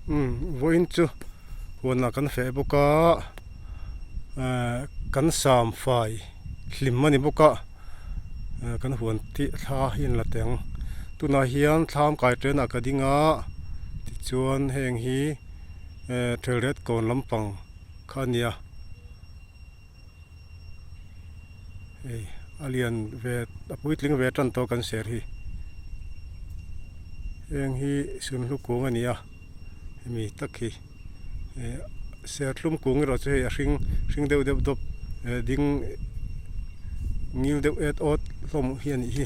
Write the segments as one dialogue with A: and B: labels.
A: Umm vawiin chu huanah kan feh bawk a ehh kan sam fai hlim a ni bawk a ehh kan huan tih thla hi an la teng tunah hian thlam kai tenah ka ding a tichuan heng hi ehh thelret kawn lampang kha a ni a. Hei a lian ve a puitling ve tan tawh kan ser hi heng hi sunhlu kung a ni a hemi tak hi eh serthlum kung erawh chu hei a hring hring deuh deuh dawp eh ding ngil deuh et awt hlawm hi a nih hi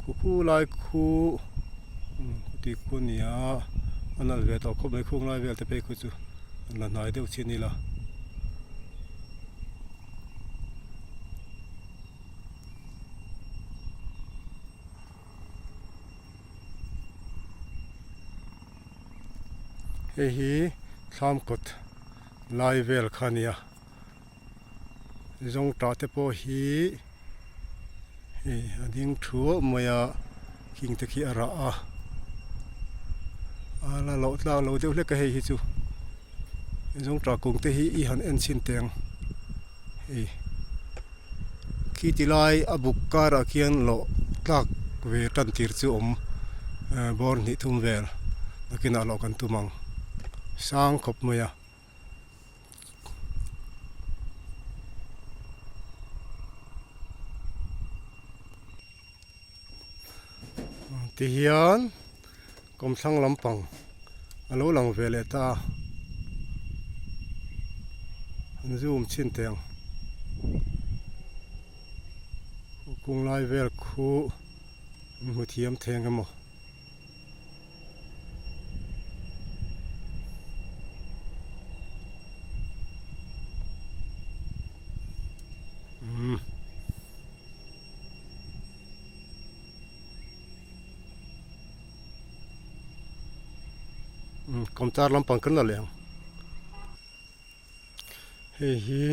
A: khu khu lai khu ti khu a ni a a nalh ve tawh khawp mai khung lai vel te phei khu chu. La hnai deuh chin ila. Hei hi thlam kawt lai vel kha a nia. Zawngtah te pawh hi hei a ding thuah mai a khing te khi a rah a a la loh tlak lo deuh hlek a hei hi chu zawngtah kung te hi i han en chhin teh ang hei khi ti lai a buk karah khian lawh tlak ve tan tir chu awm bawr hnih thum vel nakinah lawh kan tum ang sang khawp mai a. Tihian kawmthlang lampang a lo lang ve leh ta a an zoom chhin teh ang kung lai vel khu an hmu thiam thei ang emaw. Kawmchar lampang kan la leh ang hei hi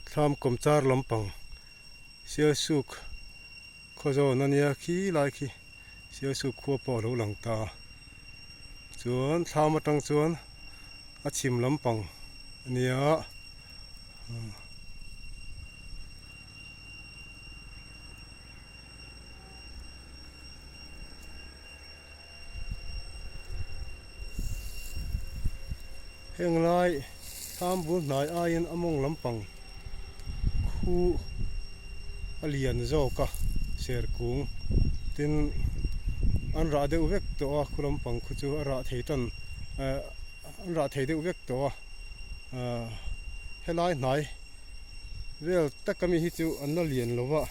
A: thlam kawmchar lampang sialsuk Khawzawn a nia khi lai khi Sialsuk khua pawh a lo lang ta a, chuan thlam atang chuan a chhim lampang a nia. Heng lai thlam bul hnai aiin a mawng lampang khu a lian zawk a ser kung tin an rah deuh vek tawh a khu lampang khu chu a rah thei tan eh an rah thei deuh vek tawh a ah helai hnai vel tak ami hi chu an la lian lo va.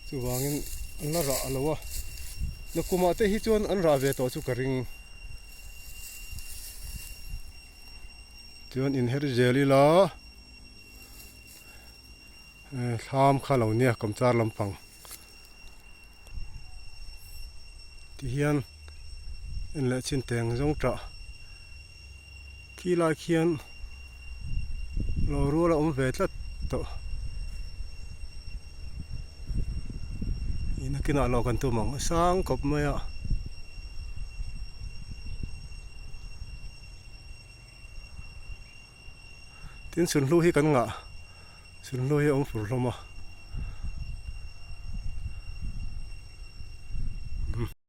A: Chuvangin an la rah lo a, nakumah te hi chuan an rah ve tawh chu ka ring. Chuan inher zel ila thlam kha lo nia kawmchar lampang tihian en leh chin teng zawng tah khi lai khian lo rual a awm ve tlat tawh ih nakinah lo kan tum ang a sang khawp mai a tin sunhlu hi kan ngah sunhlu hi a awm fur hlawm a.